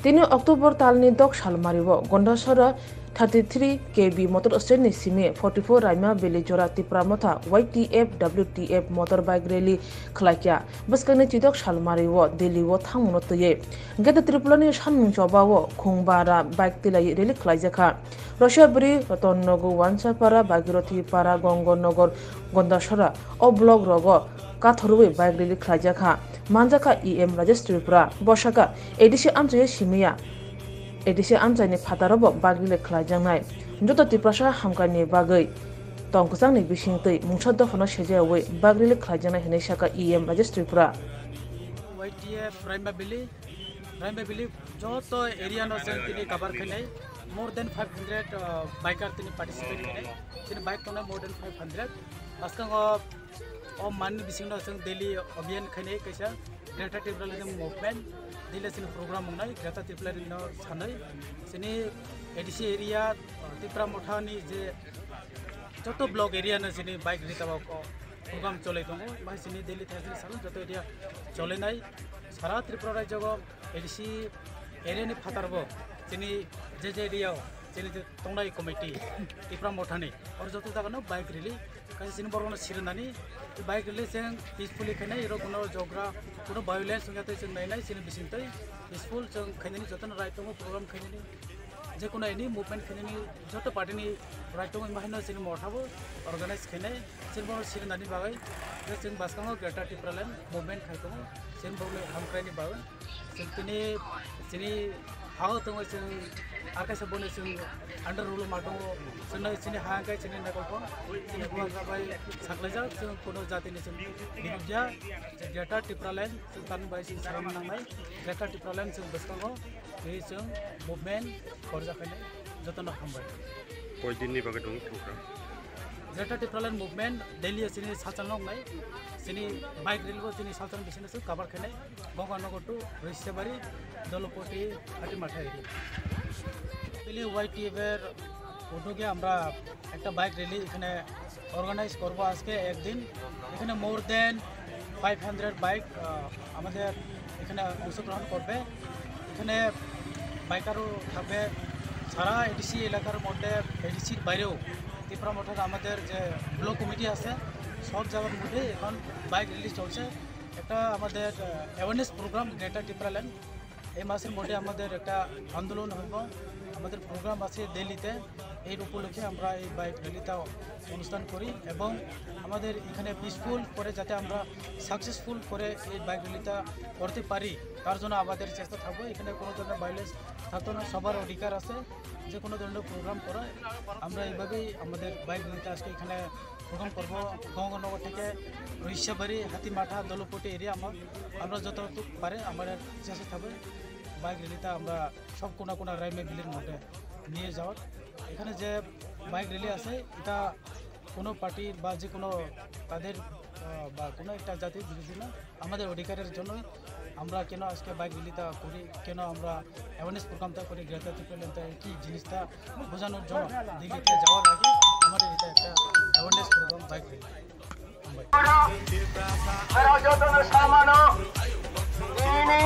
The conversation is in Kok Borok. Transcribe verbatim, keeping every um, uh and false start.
Tini October talni dok salmario Gondasora thirty three K B motor stand ni simi forty four Raima Valley jora Tipra Motha Y T F W T F motor bike rally khlaikha. Bwskangni chidok salmario Delhi o thangmano twiwi Greater Tripura ni sanmung choba o khungbara bike twilai rally khlaijakha. Rosia bwrwi Ratan Nagar, Wansapara, Bhagirathi Para, Gongor Nagar, Gondasora o block rogo kathorwi bike rally khlaijakha. Manjakha E M Rajesh Tripura. Bosaka A D C amchai simiya. A D C amchaini phataro bo bike rally khlaijaknai. Joto Tiprasa hamkrai ni bagwi tong kwchangni bisingtwi mungsa dophano sejayawi bike rally khlaijaknai hinwi saka E M Rajesh Tripura. Y T F Raima Valley, Raima Valley joto area no chwng tini cover khainai, more than five hundred, uh, biker tini participate khainai, tini bike tongnai more than five hundred. Bwskango o manni bisingno chwng daily abhiyan khainai kaisa Greater Tipraland Movement, daily chini program wngnai Greater Tipraland no sanai, chini A D C area, uh, Tipra Motha ni je joto block area no chini bike rally tabok o program cholai tongo, bai chini daily thai salo joto area cholai nai. Sara Tripura rajyo o A D C area ni phatar bo chini je je area o chini je tongnai committee Tipra Motha ni, oro joto jaga no bike rally kaisa chini borok no sirnani, bike rally chwng peacefully khainai, ero kuno jogra, kuno violence wngya tei chwng nainai chini bisingtwi peaceful chwng khainani jotono right tongo program khainani. Jekunu any movement khainani joto party ni right tongo, imo haino chini motha bo organize khainai, chini bono sirnani bagwi je chwng bwskango Greater Tipraland movement khai tongo, chini bokni hamkraini bagwi. Chwng tini chini hao tongo, chwng ar kaisa boni chwng under rule ma tongo, chwngno chini ha hwnkhe chini nakolkho, chini bubagra bai saklaijak, chwng kuno jatini chwng birudia, Greater Tipraland chwng tamni bai chwng salam nangnai, Greater Tipraland chwng bwskango. Tei chwng movement khorjakhainai jotono hambai. Koi din ni bagwi tongo program? Greater Tipraland Movement daily chini salsa noknai, chini bike rally bo chini salsa bisingtwi chwng cover khainai, Gonganagar to Rishiyabari, Dolopoti, Hatimatha area. Daily Y T F er উদ্যোগে আমরা একটা bike rally এখানে অর্গানাইজ করব আজকে একদিন। এখানে মোর দেন five hundred bike, আহ, আমাদের এখানে অংশগ্রহণ করবে। এখানে বাইকারও থাকবে। সারা এডিসি এলাকার মধ্যে, এডিসির বাইরেও ত্রিপুরা মঠের আমাদের যে ব্লক কমিটি আছে, সব জায়গার মধ্যে এখন বাইক র্যালি চলছে। একটা আমাদের, আহ, অ্যাওয়ারনেস প্রোগ্রাম গ্রেটার টিপ্রাল্যান্ড। এই মাসের মধ্যে আমাদের একটা আন্দোলন হইব, আমাদের প্রোগ্রাম আছে দিল্লিতে। এর উপলক্ষে আমরা এই বাইক র্যালিটা অনুষ্ঠান করি এবং আমাদের এখানে পিসফুল করে যাতে আমরা সাকসেসফুল করে এই বাইক র্যালিটা করতে পারি, তার জন্য আমাদের চেষ্টা থাকবে। এখানে কোনো ধরনের ভায়োলেন্স থাকতো না, সবার অধিকার আছে যে কোনো ধরনের প্রোগ্রাম করা। আমরা এইভাবেই আমাদের বাইক র্যালিটা আজকে এখানে প্রোগ্রাম করব। গঙ্গানগর থেকে রহিষাবাড়ি, হাতিমাঠা, দলপটি এরিয়া আমরা, আমরা যতটুকু পারে আমাদের চেষ্টা থাকবে বাইক র্যালিটা আমরা সব কোনা কোনা রাইমে বিলের মধ্যে নিয়ে যাওয়ার। এখানে যে বাইক র্যালি আছে, এটা কোনো পার্টির বা যে কোনো তাদের, আহ, বা কোনো একটা জাতির বিরোধী না। আমাদের অধিকারের জন্য আমরা কেন আজকে বাইক র্যালিটা করি, কেন আমরা অ্যাওয়ারনেস প্রোগ্রামটা করি, গ্রেটার ত্রিপুরা ল্যান্ডটা কি জিনিসটা বোঝানোর জন্য দিল্লিতে যাওয়ার আগে আমাদের এটা একটা awareness programme bike rally. Pero yo no estaba, ¿no? Ini